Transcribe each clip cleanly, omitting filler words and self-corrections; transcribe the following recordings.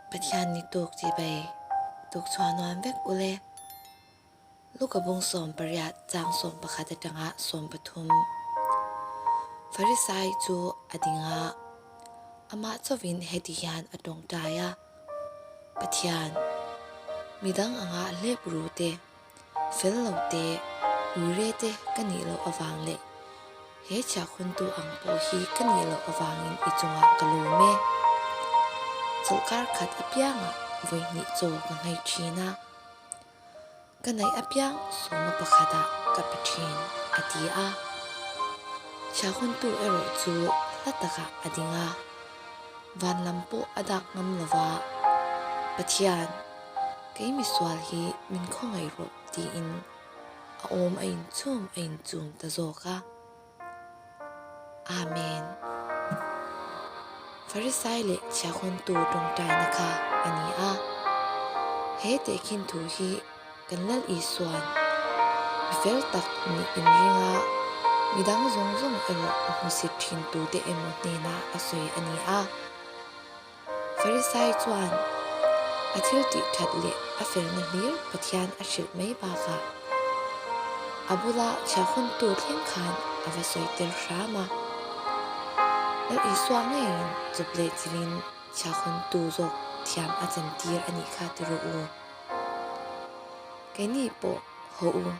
Pathian ni tuk chibai tuk chhuah nuam vek ule. Luka bung 18 chang 11 atanga 13. Farisai chu a ding a, amah chauhin heti hian a tawngtai a, Pathian, midang anga hlep ru te, fel lo te, ui re te ka nih loh avang leh he chhiahkhuntu ang pawh hi ka nih loh avangin i chungah ka lawm e. Chawlhkar khat apiangah vawi hnih chaw ka nghei thin a. Ka neih apiang sawma pakhatah ka pe thin, a ti a. Chhiahkhuntu erawh chu hla takah a ding a. Van lam pawh a dak ngam lo va, Pathian, kei misual hi min khawngaih rawh tiin a awm a inchhum a inchum ta zawk a. Amen. Farisai leh chhiahhawntu tawngtaina kha a ni a. He tehkhin thu hi Kan Lal Isua'n mi fel tak nih inring a, midang zawng zawng erawh a hmusit thin tute emaw hnenah a sawi a ni a. Farisai chuan a thil tih that leh a felna hlir Pathian a hrilh mai bakah a bula chhiahhawntu thleng khan a va sawi tel hram a. Lal Isua ngeiin chawp leh chilhin chhiahhawntu zawk thiam a chantir a nih kha ti rawh u. Keini pawh haw u,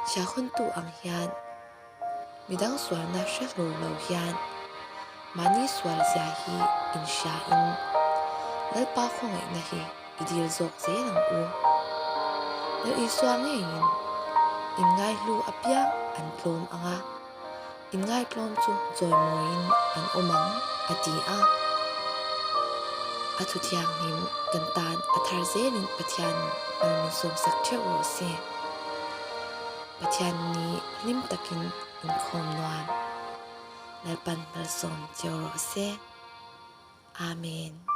chhiahhawntu ang hian midang sualna hre hlur lo hian mahni sual zia hi inhriain Lalpa khawngaihna hi i dil zawk zel ang u. Lal Isua ngeiin inngaihlu apiang an tlawm ang a. Inngaitlawm chu chawimawiin an awm ang, a ti a. A thuthianghlim kan tan a thar zelin Pathian mal min sawmsak theuh rawh se. Pathian ni hlim takin inkhawm nuam Lalpan malsawm cheu rawh se. Amen.